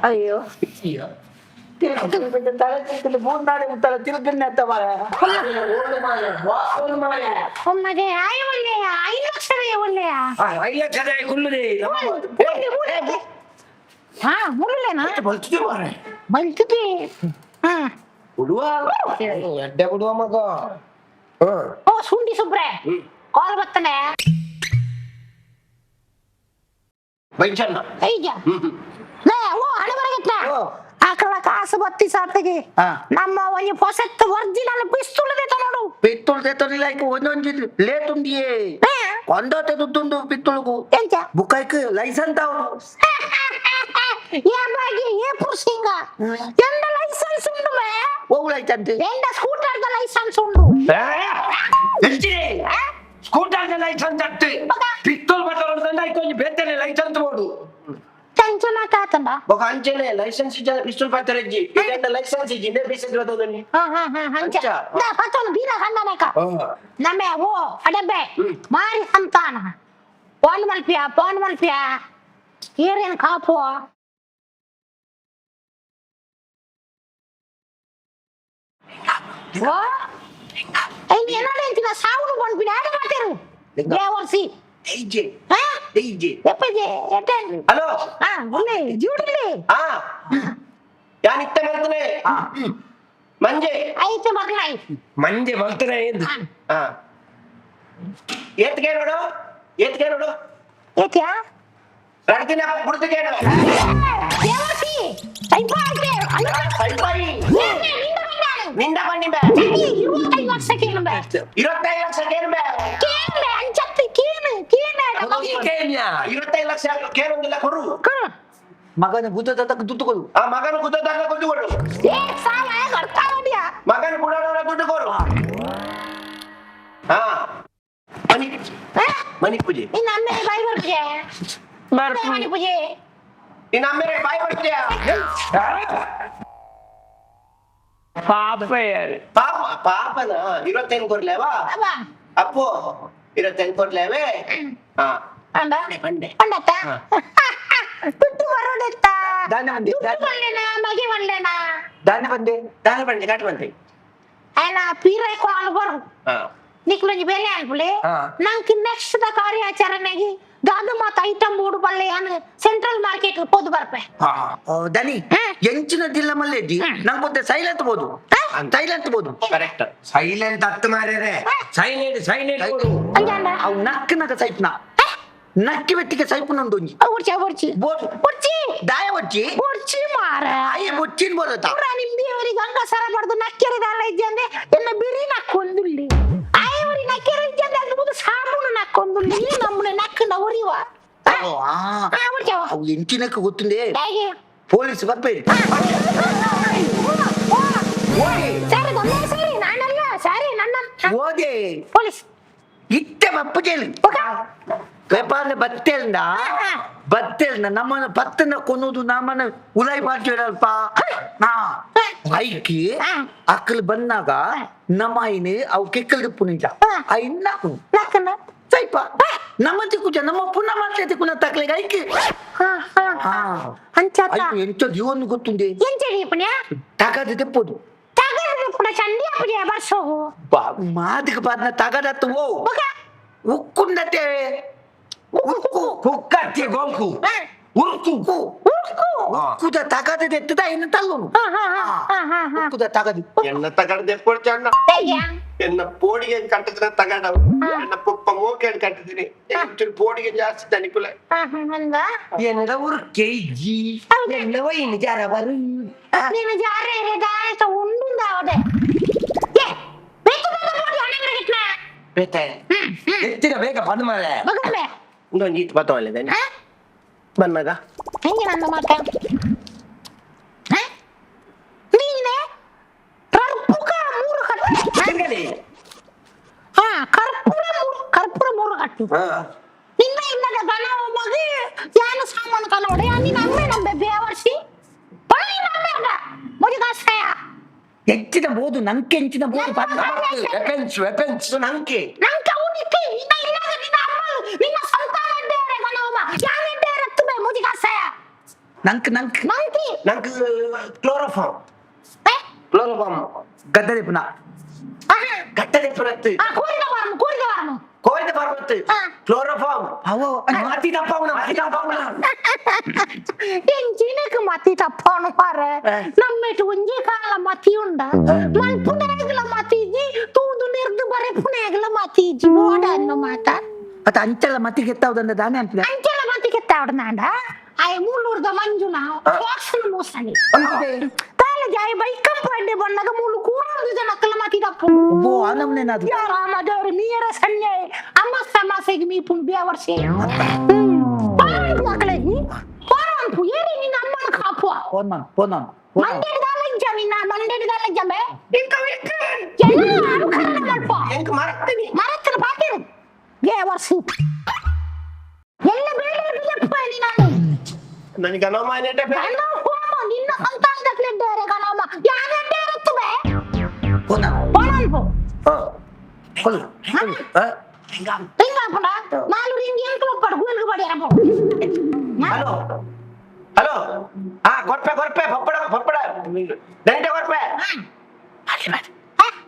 ಅಯ್ಯೋ, ತಲೆ ತಿರುಗಲಿ ಮೂರ್ನಾಡೆ ತಲೆ ತಿರುಗನ್ನೇ ಮಾರ. ಒಮ್ಮೆಗೆ ಆಯ್ ಒಳ್ಳೆಯ 5 ಲಕ್ಷ ಒಳ್ಳೆಯ. 5 ಲಕ್ಷದ ಕುಳ್ಳುದೇ. ಹಾ ಮುರುಳೆನಾ? ಬಲ್ತಿದೆ ಮಾರೆ. ಬಲ್ತಿದೆ ಹಾ. ಕೊಡುವ ಎಡ್ಡೆ ಕೊಡುವ ಮಗ. ಓ ಸುಂಡಿ ಸುಬ್ರೆ ಕಾಲ್ ಬರ್ತಾನೆ. ಬೈಚಣ್ಣ. ಐಜ ಲೇ ಓ ಹಣ ಬರಗತ್ನ. ಆಕಳ ಕಾಸು ಬತ್ತಿ ಸಾತಿಗೆ. ಹಾ. ನಮ್ಮ ಒಂಜಿ ಪೊಸತ್ ಒರಿಜಿನಲ್ ಪಿಸ್ತೂಲ್ ದೆತೊನೊಡು. ಪಿತ್ತುಳು ತೆತ್ತೊನಿಲ್ಲ, ಐಕ್ ಒಂದೊಂಜಿ ಲೇಟ್ ಉಂಡಿಯೇ. ಹಾ. ಕೊಂದೋತೆ ದುಡ್ಡುಂಡು ಪಿತ್ತುಳುಗು. ಎಂಚ? ಬುಕ್ಕೈಕ್ ಲೈಸೆನ್ಸ್ ಅವನು. ఏ బాగి ఏ పురుషింగ, ಎಂಡ ಲೈಸೆನ್ಸ್ ಉಂಡು ಮೇ. ಒವು ಲೈಸೆನ್ಸ್? ಎಂಡ ಸ್ಕೂಟರ್ the licence ಉಂಡು. ಸ್ಕೂಟರ್ ಲೈಸೆನ್ಸ್ ಅತ್ತೆ, ಪಿಸ್ತೂಲ್ ಬತ್ತೊಂದು ಐಕ್ ಒಂಜಿ ಬೇತೆನೆ ಲೈಸೆನ್ಸ್ ಬೋಡು. ಟೆನ್ಷನ್ ಆತಾತಂಡ. ಬೊಕ ಅಂಚೆನೆ ಲೈಸೆನ್ಸ್ ಇಜ್ಜ ಪಿಸ್ತೂಲ್ ಪತ್ತೆರೆಜ್ಜಿ. ಇದೆಂಡ ಲೈಸೆನ್ಸ್ ಇಜ್ಜಿ, ಇಂದೇ ಪಿಸ್ತೂಲ್ ಬತ್ತೊಂದು. ಹಾ ಹಾ ಹಾ, ಅಂಚ. ಅಂಚ. ದಾ ಪತ್ತೊಂದು ಬೀರ ಕಣ್ಣನಕ ನಮ್ಮೆ ಓ ಅಡಬೆ ಮಾರಿ ಸಂತಾನ ಫೋನ್ ಮಲ್ಪಿಯ, ಫೋನ್ ಮಲ್ಪಿಯ, ಏರೇನು ಕಾಪು. ಓ ಇನ್ನು ಏನೋ ಅಂತಿನ ಸಾವುನು ಬಂದ್ಬಿಡ ಆಡ ಮಾತೇರು. ಲಿಂಗ. ದೇವರ್ಸಿ. ದೈಜೆ. ಹಾ. ದೈಜೆ. ಎಪ್ಪಜೆ ಎಟ್ಟೆ. ಹಲೋ. ಹಾ, ಉಳ್ಳೆ ಜೂಡಿಲಿ. ಆ ಯಾನ್ ಇತ್ತೆ ಮಲ್ತನೆ ಮಂಜೆ. ಐತೆ ಮಗ್ಲಾಯ್. ಮಂಜೆ ಮಲ್ತನೆ ಎಂದು. ಹಾ, ಏತ್ಗೆ ನೋಡು, ಏತ್ಗೆ ನೋಡು. ಏತ್ಯಾ? ರಡ್ದಿನ ಬುಡ್ದಿಗೆ ನೋಡು. ದೇವರ್ಸಿ ಸೈಪಾಯ್ತೆ. ಸೈಪಾಯಿ. ನಿಂದ ಬಂಡಿ ಬೇ. 25 ಲಕ್ಷ ಕೇಳು. 25 ಲಕ್ಷ ಕೇನು ಬೇ. ಕೇಳು ಅಂಚತ್ತಿ ಕೇನು ಕೇನು. 25 ಲಕ್ಷ ಕೇನೊಂದಿಲ್ಲ ಕೊರು. ಮಗನ ಗುದ್ದದ ದುಡ್ಡು ಕೊಡು. ಆ ಮಗನ ಗುದ್ದದಾಗ ದುಡ್ಡು ಕೊಡು. ಏ ಸಾಲ ಬರ್ತಾವಡಿಯಾ. ಮಗನ ಬುಡೋಣ ದುಡ್ಡು ಕೊರು. ಹಾ, ಮನಿ ಮನಿ ಪೂಜೆ. ನಿನ್ನ ಅಮ್ಮೆ ಬಾಯಿ ಬರ್ಪುಜೆ. ಬರ್ಪುಂಡು. ಮಣಿ ಪೂಜೆ. ನಿನ್ನ ಅಮ್ಮೆರೆ ಬಾಯಿ ಬರ್ತೀಯಾ? ಪಾಪ ಯಾರು? ಪಾಪ ಪಾಪನ 25 ಕೊರ್ಲೇವಾ? ಅವ. ಅಪ್ಪು, 25 ಕೊರ್ಲೇವೆ. ಹಾ. ಅಂಡ. ಪಂಡೆ. ಪಂಡತ್ತ ದುಡ್ಡು ಬರೋಡೆತ್ತ. ದಾನ ಬಂದೆ. ದುಡ್ಡು ಬಲ್ಲೆನಾ ಮಗೆ ಬಲ್ಲೆನಾ? ದಾನ ಬಂದೆ. ದಾನ ಬಂಡೆ ಕಾಟ್ ಬಂತೆ. ಆಯ್ನ ಪೀರೆ ಕಾಲ್ ಬರು. ಹಾ. ನಿಕ್ಲೊಂಜಿ ಬೇಲೆ ಅನ್ಪುಲೆ. ಹಾ. ನಂಗೆ ನೆಕ್ಸ್ಟ್ the ಕಾರ್ಯಾಚರಣೆಗೆ ದಾದ ಮಾತ ಐಟಮ್ ಬೋಡು ಬಲ್ಲೆ ಅನ್ ಸೆಂಟ್ರಲ್ ಮಾರ್ಕೆಟ್ ಪೋದು ಬರ್ಪೆ. ದನಿ. ಹಾ. ಎಂಚಿನ ದಿಲ್ಲ ಮಲ್ಲೇಜಿ ನಂಗೆ ಗೊತ್ತೆ, ಸೈಲೆಂಟ್ ಬೋದು, ಸೈಲೆಂಟ್ ಬೋದು. ಕರೆಕ್ಟ್. ಸೈಲೆಂಟ್ ಹತ್ತು ಮಾರ್ಯಾರೆ, ಸೈಲೆಂಟ್ ಸೈಲೆಂಟ್ ಕೊಡು. ಅಂಜಾಂಡ. ಅವು ನಕ್ಕನಕ ಸೈಪ್ನ ನಕ್ಕಿ ಬೆಟ್ಟಿಗೆ ಸೈಪುನೊಂದು ಒಂಜಿ. ಒರ್ಚಿ ಒರ್ಚಿ. ಬೋದು. ಒರ್ಚಿ. ದಾಯ ಒಚ್ಚಿ. ಒರ್ಚಿ ಮಾರ. ಆಯೆ ಬೊಚ್ಚಿನ ಬೋದತ್ತ. ಪೂರ ನಿಮ್ ದೇವರಿಗೆ ಹಂಗ ಸರ ಬಡ್ದು ನಕ್ಕೆರೆದಲ್ಲ ಇಜ್ಜಂದೆ ಎನ್ನ ಬಿರಿ ನಕ್ಕೊಂದುಳ್ಳಿ. ಆಯವರಿ ನಕ್ಕೆರೆ ಇಜ್ಜಂದೆ ಅದು ಮುದು ಸಾಬೂನು ನಕ್ಕೊಂದುಳ್ಳಿ. ಈ ನಮ್ಮನೆ ನಕ್ಕಂಡ ಉರಿವ. ಅವು ಎಂಚಿನಕ್ಕೆ ಗೊತ್ತುಂದೇ. ಹೇಗೆ? ಪೊಲೀಸ್ ಬರ್ಬೇಡಿ. ಸರಿ ಗೊಮ್ಮೆ, ಸರಿ ನಾನಲ್ಲ, ಸರಿ ನನ್ನ. ಓದೆ. ಪೊಲೀಸ್. ಇತ್ತೆ ಬಪ್ಪು ಜೈಲು ಪೇಪರ್ ಬತ್ತೇಲ್ನ ಬತ್ತೇಲ್ನ ನಮ್ಮನ್ನ ಪತ್ತನ ಕೊನೋದು, ನಮ್ಮನ್ನ ಉಲಾಯಿ ಮಾಡ್ತೀರಲ್ಪ. ಹಾ, ಐಕಿ ಅಕ್ಕಲು ಬಂದಾಗ ನಮ್ಮ ಐನು ಅವು ಕೆಕ್ಕಲ್ದು ಪುನಿಜ. ಐನ ನಕ್ಕನ ಸೈಪ ನಮ್ಮ ತಿಕ್ಕುಜ, ನಮ್ಮ ಪುನಃ ಮಾಡ್ತಾ ತಿಕ್ಕುನ ತಕ್ಲೆಗೆ ಐಕಿ. ಹಾ ಹಾ. ಹಾ. ಅಂಚಾತ. ಐಕು ಎಂಚ ಜೀವನ ಗೊತ್ತುಂದೆ. ಎಂಚಡಿ ಪುಣ್ಯ? ತಗದು ತೆಪ್ಪುದು. ತಗದು ಪುಣ ಚಂಡಿ ಅಪ್ಪುಜೆ ಬರ್ಸೋಗು. ಬಾ ಮಾದಿಗೆ ಬಾದ್ನ ತಗದತ್ತು ಓ. ಬೊಕ? ಉಕ್ಕುಂಡತೆ ಉಕ್ಕು. ಕುಕ್ಕತ್ತಿ ಗೊಂಕು ಉರ್ಕು. ಉಕ್ಕು. ಉರ್ಕು. ಉಕ್ಕುದ ತಗದು ತೆತ್ತದ ಇನ್ನು ತಲ್ಲುನು. ಹಾ ಹಾ ಹಾ ಹಾ ಹಾ. ಉಕ್ಕುದ ತಗದು. ಎನ್ನ ತಗಡ ದೆಪ್ಪೊಡ್ಚಣ್ಣ. ಹೇಗೆ? ಎನ್ನ ಪೋಡಿಗೆ ಕಟ್ಟಿದ್ರೆ ತಗಡ, ಎನ್ನ ಪುಪ್ಪ ಮೋಕೆಡ್ ಕಟ್ಟಿದ್ದೀನಿ. ಒಂಚೂರು ಪೋಡಿಗೆ ಜಾಸ್ತಿ ತನಿಕುಲೆ. ಹಾ ಹಾ, ಹಂಗ. ಏನದ ಉರ್ಕೆ ಇಜ್ಜಿ ಎಲ್ಲ ವೈನ್ ಜಾರ ಬರು. ನೀನು ಜಾರೆ ದಾಯಕ ಉಂಡುಂದಾವದೆ. ಏ ಬೇಕು ಬೇಕು ನೋಡಿ ಹಣೆ. ಬೇತೆ. ಎತ್ತಿನ ಬೇಗ ಬಂದ್ ಮಾರೆ. ಮಗಮ್ಮೆ. ಇನ್ನೊಂದು ಈತ್ ಬತ್ತವಲ್ಲ. ಹಾ. ಬನ್ನಾಗ. ಹೆಂಗೆ ನನ್ನ ಮಾತ? ಹಾ? ನೀನೆ ಕರ್ಪುಕ ಮೂರು ಕಟ್ಟು. ತಿರ್ಗಲಿ. ಹಾ, ಕರ್ಪೂರ ಮೂರು, ಕರ್ಪೂರ ಮೂರು ಕಟ್ಟು. ಹಾ. ನಿನ್ನ ಇಲ್ಲದ ಗಣ ಮಗಿ ಯಾನು ಸಾಮಾನು ಕನೋಡೆ. ನಿನ್ನ ಅಮ್ಮೆ ನಂಬೆ ಬೇವರ್ಸಿ ಪಳ್ಳಿ ನಮ್ಮೆರ್ಗ ಮುಜಿ ಕಾಸಾಯ. ಹೆಚ್ಚಿನ ಬೋದು ನಂಗೆ, ಹೆಚ್ಚಿನ ಬೋದು. Weapons weapons. ನಂಗೆ. ನಂಗೆ ಉನಿತಿ ನಿನ್ನ ಇಲ್ಲದ ನಿನ್ನ ಅಮ್ಮ ನಿನ್ನ ಸಂತಾನ ಡೇರೆ ಗಣವಮ್ಮ ಯಾನೆ ಡೇರೆ ತುಬೆ ಮುಜಿ ಕಾಸಾಯ. ನಂಕ್ ನಂಕ್. ನಂಕಿ. ನಂಗೆ ಕ್ಲೋರೋಫಾರ್ಮ್. ಏ? ಕ್ಲೋರೋಫಾರ್ಮ್. ಗದ್ದಲೆ ಪುನಃ. ಆಹಾ. ಗಟ್ಟದೆ ಬರುತ್ತೆ. ಆ ಕೋರಿದ ವಾರನು, ಕೋರಿದ ವಾರನು. ಕೋರಿದ ಬರುತ್ತೆ. ಹಾ. ಕ್ಲೋರೋಫಾರ್ಮ್. ಅವ. ಮತಿ ತಪ್ಪವನ, ಮತಿ ತಪ್ಪವನ. ಎಂಚಿನಕ್ಕೆ ಮತಿ ತಪ್ಪವನು ಪಾರೆ. ನಮ್ಮೆಟ್ ಒಂಜಿ ಕಾಲ ಮತಿ ಉಂಡ ಮಲ್ಪುನಾಗಲ ಮತಿ ಇಜ್ಜಿ, ತೂದು ನಿರ್ದು ಬರೆ ಪುನಾಗಲ ಮತಿ ಇಜ್ಜಿ ಬೋಡ ಅನ್ನು ಮಾತ. ಅತ್ತ ಅಂಚಲ ಮತಿಗೆ ಎತ್ತಾವ್ದಂದ ದಾನೆ ಅನ್ಪಿದೆ. ಅಂಚಲ ಮತಿ ಕೆತ್ತಾವಡ ನಾಂಡ. ಆಯ್ ಮೂಲೂರ್ದ ಮಂಜುನ ಬಾಕ್ಸ್ ಮೋಸನಿ ತಾಲ ಜಾಯ್ ಬೈಕಂ ಪಂಡೆ ಬಣ್ಣಗ ಮೂಲು ಕೂರೊಂದು ಜನಕ್ಕಲ ಮಾತಿದಪ್ಪು. ಓ, ಆ ನಮ್ನೆ ಅದು. ಯಾ ರಾಮ ದೇವ್ರೆ, ಮೀಯರ ಸನ್ಯಾಯ ಅಮ್ಮ ಸಮಾಸೆಗೆ ಮೀ ಪುಣ್ ಬೇವರ್ಸೆ ಅಕಲೆಗಿ ಪೋರನ್ಪು ಏರಿ ನಿನ್ನ ಅಮ್ಮನ ಕಾಪುವ. ಫೋನ್ ಮಾಡು, ಫೋನ್ ಮಾಡು, ಫೋನ್ ಮಾಡು. ಮಂಡೆಡ್ ದಾಲಜ್ಜ, ನಿನ್ನ ಮಂಡೆಡ್ ದಾಲಜ್ಜ ಬೇ. ಎಂಕ ಎಂಕ ಎಲ್ಲ ಅನುಕರಣೆ ಮಲ್ಪ. ಎಂಕ ಮರತ್ತೀನಿ. ಮರತ್ತಿನ ಪಾತಿರು ಬೇವರ್ಸಿ ಎಲ್ಲ ಬೇಡ ನಾನು. ನನಗೆ ಗಣಮಾನ್ಯತೆ. ಗಣ ಹೋಮ ನಿನ್ನ ಸಂತಾನದಕ್ಲಿದ್ದಾರೆ ಗಣಮ ಯಾನೆಡ್ಡೆ ಇರುತ್ತೆ ಬೇ. ಫೋನ್ ಮಾಡು. ಪೋರನ್ಪು. ಕೊಲ್ಲು. ಹಾ? ರಿಂಗಾಪುಂಡ ನಾಲು ರಿಂಗ್ ಎಂಕ್ಲು ಪಡು ಗುಲ್ಗು ಬಡಿಯರ. ಹಲೋ ಹಲೋ, ಹಾ, ಕೊರ್ಪೆ ಕೊರ್ಪೆ, ಪಪ್ಪಡ ಪಪ್ಪಡ ದಂಟೆ ಕೊರ್ಪೆ.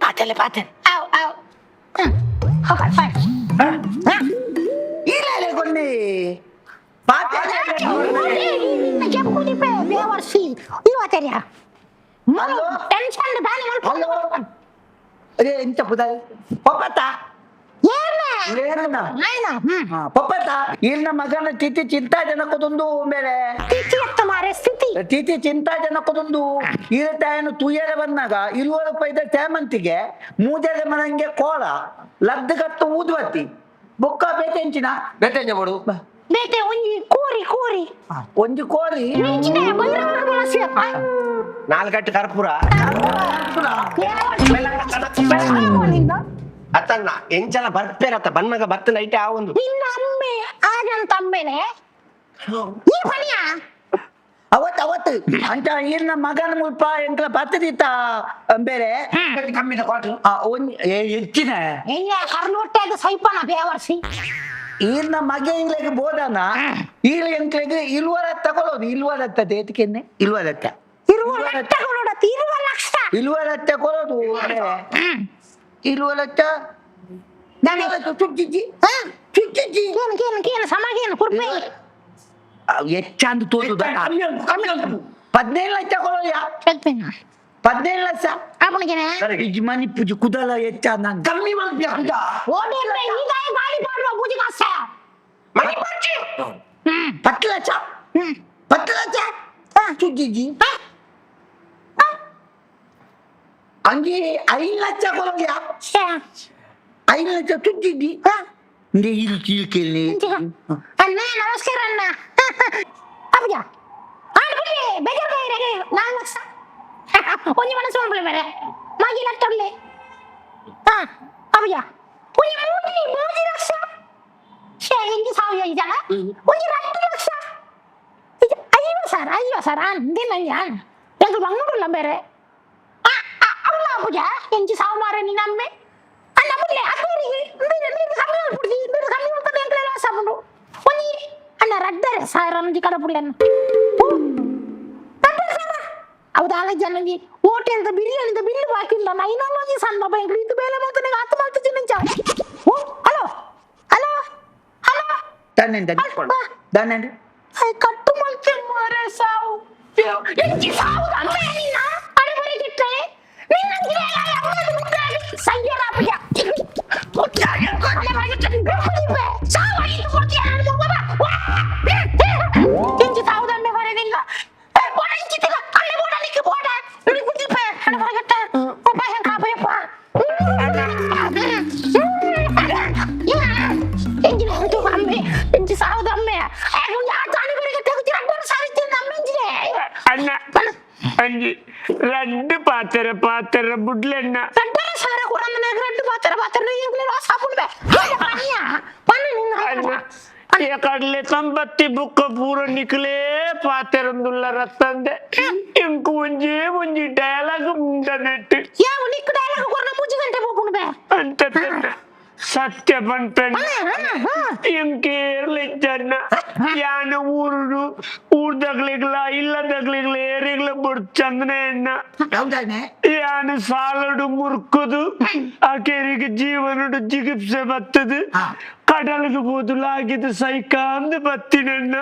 ಪಾತೆಲೆ ಪಾತೆಲೆ ಆವ್ ಆವ್ ಹೋಗ ಫೈನ್. ಇಲ್ಲ ಇಲ್ಲ ಕೊನ್ನಿ ಪಾತೆ. ಜಬ್ಬುದಿಪೆ ಬೇವರ್ಸಿ ಇವತ್ತೆರಿಯ ಹಲೋ? ಟೆನ್ಷನ್ ದಾನಿ. ಹಲೋ, ಅದೇ ಎಂತ ಪುದಾರಿ ಪಪ್ಪತ್ತ? ಏನ? ಏನನ್ನ? ಆಯ್ನ. ಹಾ, ಪಪ್ಪತ್ತ ಇಲ್ಲಿನ ಮಗನ ತಿಥಿ ಚಿಂತಾ ಜನಕ್ಕದೊಂದು ಬೇರೆ. ತಿಥಿ ಎತ್ತ ಮಾರೆ ಸ್ಥಿತಿ. ತಿಥಿ ಚಿಂತಾ ಜನಕ್ಕದೊಂದು ಈರತಾಯನು ತುಯ್ಯರೆ ಬಂದಾಗ 20 ರೂಪಾಯಿದ ಸೇಮಂತಿಗೆ, ಮೂಜರೆ ಮನಂಗೆ ಕೋಲ ಲದ್ದು ಕತ್ತು ಊದುವತ್ತಿ ಬೊಕ್ಕ ಬೇತೆಂಚಿನ. ಬೇತೆಂಜ ಬೋಡು. ಬೇತೆ ಒಂಜಿ ಕೋರಿ ಕೋರಿ. ಒಂಜಿ ಕೋರಿ. ಎಂಚಿನ ಬೈರವರ ಬಳಸಿ. ನಾಲ್ಕಟ್ಟು ಕರ್ಪೂರ. ನಿನ್ನ ಅತ್ತಣ್ಣ, ಎಂಚಲ ಬರ್ಪೇರತ್ತ ಬನ್ನಗ ಬತ್ತ ನೈಟ್ ಆ ಒಂದು. ನಿನ್ನ ಅಮ್ಮೆ ಆಗಂತ ಅಮ್ಮೆನೆ ಈ ಪಣಿಯ. ಅವತ್ತು ಅವತ್ತು ಅಂತ ಈರ್ನ ಮಗನ ಮುಲ್ಪ ಎಂಕ್ಲ ಬತ್ತದಿತ್ತ ಬೇರೆ. ಕಮ್ಮಿದ ಕ್ವಾಟರ್. ಆ, ಒಂಜಿ ಹೆಚ್ಚಿನ. ಅಯ್ಯ ಕರ್ನೋಟ್ಟೆದ ಸೈಪನ ಬೇವರ್ಸಿ. ಈರ್ನ ಮಗ ಇಂಗ್ಲೆಗ್ ಬೋದನ ಈಲ ಎಂಕ್ಲೆಗ್ ಇಲ್ವರ ತಗೊಳ್ಳೋದು ಇಲ್ವರತ್ತ ದೇತಿಕೆನ್ನೆ ಇಲ್ವರತ್ತ. ಇರುವ ಲಕ್ಷ ಕೊಡೋಡತ್ತ ಇರುವ ಲಕ್ಷ. ಇಲ್ವರತ್ತ ಕೊಡೋದು ಬೇರೆ ಇಲ್ವರತ್ತ. ದಾನೆ. ಚುಚ್ಚಿಜ್ಜಿ ಹಾ? ಚುಚ್ಚಿಜ್ಜಿ. ಕೇನು ಕೇನು ಕೇನು ಸಮಾಗೇನು ಕುರ್ಪೆ. ಹೆಚ್ಚಂದು ತೋದುದ. ಕಮ್ಮಿ ಉಂಟು, ಕಮ್ಮಿ ಉಂಟು. 15 ಲಕ್ಷ ಕೊಡೋಯ. 15 ಲಕ್ಷ. ಅಪ್ಪನಿಗೆನೆ. ಯಜಮಾನಿ ಪೂಜೆ ಕುದಲ ಹೆಚ್ಚ ನಂಗೆ. ಕಮ್ಮಿ ಮಲ್ಪಿ ಅಂತ. ಓಡಿ ಈಗ ಗಾಡಿ ಪಾಡುವ ಪೂಜೆ ಕಾಸ. ಮನೆ ಬರ್ಚಿ. 10 ಲಕ್ಷ, 10 ಲಕ್ಷ ಚುಚ್ಚಿಜ್ಜಿ. ಅಂಗಿ 5 ಲಕ್ಷ ಕೊಡೋಯ. 5 ಲಕ್ಷ ಚುಚ್ಚಿಜ್ಜಿ ಇಲ್ಲಿ ಕೀಳ್ಕೇಳಿ. ಅಣ್ಣ, ನಮಸ್ಕಾರ ಅಣ್ಣ. ಅಪ್ಪಜ ಆಂಡ್ ಬಿಡ್ಲಿ ಬೇಜಾರು ಬೇರೆ 4 ಲಕ್ಷ ಒಂಜಿ ಮನಸ್ಸು ಮಾಡ್ಬಿಡಿ ಬೇರೆ ಮಾಗಿ ಲಟ್ಟೊಳ್ಳೆ. ಹಾ ಅಪ್ಪಜ, ಒಂಜಿ ಮೂಜಿ ಮೂಜಿ ಲಕ್ಷ ಶೇ ಇಂಜಿ ಸಾವಿರ ಇಜಾನ ಒಂಜಿ 2 ಲಕ್ಷ. ಅಯ್ಯೋ ಸರ್, ಅಯ್ಯೋ ಸರ್, ಆನ್ ದಿನ ಆನ್ ಎಂಕ್ ಬಂಗುಡುಲ್ಲ ಬೇರೆ ಅವಳ ಅಪ್ಪಜ ಎಂಚಿ ಸಾವು ಮಾರೆ ನಿನ್ನ ಅಮ್ಮೆ ಅಣ್ಣ ಬುಡ್ಲೆ ಅಕ್ಕರಿಗೆ ನೀರು ನೀರು ಕಮ್ಮಿ ಮಾಡ್ಬಿಡ್ತಿ ನೀರು ಕಮ್ಮಿ ಮಾಡ್ತಾರೆ ಎಂಕ್ಲೆ ಲಾಸ್ ಆಪುಂಡು. ಒಂಜಿ ಅಣ್ಣ 2.5 ಸಾವಿರ ಒಂಜಿ ಕಡ ಪುಡ್ಲೆನ್ 2.5 ಸಾವಿರ ಹೌದಾ ಜನಂಜಿ ಹೋಟೆಲ್ದ ಬಿರಿಯಾನಿದ ಬಿಲ್ ಬಾಕಿ ಇಲ್ಲ ನೈನೊಂಜಿ ಸಣ್ಣ ಎಂಕ್ಲು ಇದು ಬೇಲೆ ಮಾಡ್ತಾನೆ ಆತು ಮಾಡ್ತು ಚಿನ್ನಂಚ. ಓ ಹಲೋ ಹಲೋ ಹಲೋ. ದಾನೆಂದ ದಾನೆಂದ. ಕಟ್ಟು ಮಲ್ತೆ ಮಾರೆ ಸಾವು ಎಂಚಿ ಸಾವು ಅಮ್ಮೆ ನಿನ್ನ ಅಡೆ ಬರಿ ಗಿಟ್ರೆ ನಿನ್ನ ಸಂಜೆ ರಾಪಯ್ಯ ಸಾವು ಐದು ಕೊಡ್ತೀಯ. ಎಂಚಿ ಸಾವುದಮ್ಮೆ ಬರದಿಲ್ಲ ಬೋಡ ಇಂಚಿತಿಗ ಅಲ್ಲೇ ಬೋಡ ನಿಕ್ಕೆ ಬೋಡ ಇಡಿ ಕುದಿಪೆ ಅಡೆ ಬರಗಟ್ಟ ಪಪ್ಪ ಹೆಂಗ್ ಕಾಪಯ್ಯಪ್ಪ ಎಂಜಿನ ಅಮ್ಮೆ ಎಂಚಿ ಸಾವುದಮ್ಮೆ ತಾನು ಬರಗಟ್ಟ 2.5 ಸಾವಿರ ಅಮ್ಮ ಎಂಜಿನೆ. ಅಣ್ಣ, ಅಂಜಿ ರಡ್ಡು ಪಾತೆರ ಪಾತೆರ ಬುಡ್ಲೆಣ್ಣ. 2.5 ಸಾವಿರ ಕೊರಂದನ ರಡ್ಡು ಪಾತೆರ ಪಾತೆರ ಎಂಕ್ಲೆ ಲಾಸ್ ಆಪುಂಡು ಪನಿಯ ಪನ್ನ ನಿನ್ನ. ಅಣ್ಣ, ಕಡಲೆ ತಂಬತ್ತಿ ಬುಕ್ಕ ಪೂರ ನಿಕ್ಲೇ ಪಾತೆರಂದುಲ್ಲ ರತ್ತಂದೆ ಇಂಕು ಒಂಜೇ ಒಂಜಿ ಡೈಲಾಗ್ ಮುಂದನೆಟ್ಟು. ಯಾವ ನಿಕ್ಕು ಡೈಲಾಗ್ ಕೊರ್ನ ಮೂಜಿ ಗಂಟೆ ಹೋಗುಣು ಬೇ. ಅಂತ ಸತ್ಯ ಪನ್ಪೆಣ್ಣ, ಎಂಕೇರ್ಲಿಜ್ಜಣ್ಣ ಯಾನ ಊರುಡು ಊರ್ದಗ್ಲಿಗ್ಲ ಇಲ್ಲದಗ್ಲಿಗ್ಲ ಏರಿಗ್ಲ ಬುಡ್ಚಂದನೆ ಅಣ್ಣ. ಹೌದಾನೆ. ಯಾನ ಸಾಲಡು ಮುರ್ಕುದು ಆಕೆರಿಗೆ ಜೀವನಡು ಜಿಗುಪ್ಸೆ ಬತ್ತದು ಕಡಲಿಗೆ ಬೋದುಲಾಗಿದ್ದು ಸೈಕಾಂದು ಬತ್ತಿನಣ್ಣ.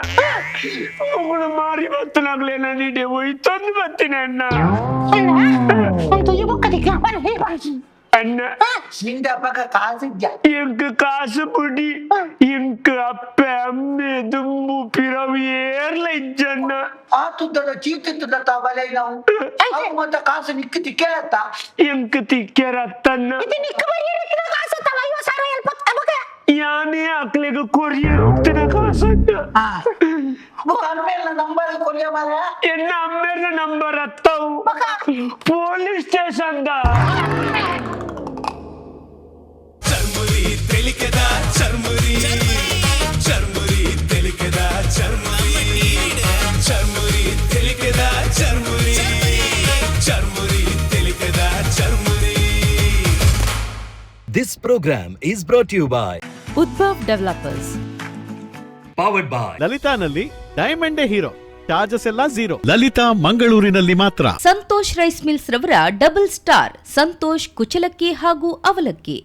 ಮುಗುಳು ಮಾರಿ ಬತ್ತನಾಗ್ಲೇ ನಾನು ಹೋಯ್ತಂದು ಬತ್ತಿನಣ್ಣ. ಅಣ್ಣ ಒಂದು ತುಯ್ಯು ಬುಕ್ಕ ದಿಕ್ಕ ಬನ್ ಹೇ ಬನ್. ಅಣ್ಣ. ನಿಂದ ಅಪ್ಪಗ ಕಾಸಿದ್ಯ? ಎಂಕ್ ಕಾಸು ಪುಡಿ, ಎಂಕ್ ಅಪ್ಪೆ ಅಮ್ಮೆ ದುಂಬು ಪಿರವು ಏರ್ಲ ಇಜ್ಜಣ್ಣ. ಆ ತುದ್ದದ ಚೀಟಿತ್ತದ ಬಲೆ ನಾವು ಅವು ಮತ್ತೆ ಕಾಸು ನಿಕ್ಕು ತಿಕ್ಕೇಳತ್ತ? ಎಂಕ್ ತಿಕ್ಕೆರತ್ತಣ್ಣ. ಇದು ನಿಕ್ಕ ಬರಿಯರ ಕಾಸತ್ತವ 50,000 ಎಲ್ಪ ಅಬಕ. ಯಾನೇ ಅಕ್ಲೆಗ್ ಕೊರಿಯರ್ ಕಾಸಣ್ಣ. ಬೊಕ್ಕ ಅಮ್ಮೇಲ ನಂಬರ್ ಕೊರಿಯ ಮಾರ. ಎನ್ನ ಅಮ್ಮೆರ್ನ ನಂಬರ್ ಅತ್ತವು, ಪೊಲೀಸ್ ಸ್ಟೇಷನ್ the. ಚರ್ಮುರಿ ತೆಲಿಕೆದ ಚರ್ಮುರಿ, ಚರ್ಮುರಿ ತೆಲಿಕೆದ ಚರ್ಮುರಿ, ಚರ್ಮುರಿ ತೆಲಿಕೆದ ಚರ್ಮುರಿ, ಚರ್ಮುರಿ ತೆಲಿಕೆದ ಚರ್ಮುರಿ. This program is brought you by Udbhav developers. Powered by ಲಲಿತಾನಲ್ಲಿ ಡೈಮಂಡೇ hero, charges ಎಲ್ಲ ಝೀರೋ. ಲಲಿತಾ ಮಂಗಳೂರಿನಲ್ಲಿ ಮಾತ್ರ. ಸಂತೋಷ್ ರೈಸ್ ಮಿಲ್ಸ್ ರವರ ಡಬಲ್ ಸ್ಟಾರ್ ಸಂತೋಷ್ ಕುಚಲಕ್ಕಿ ಹಾಗೂ ಅವಲಕ್ಕಿ.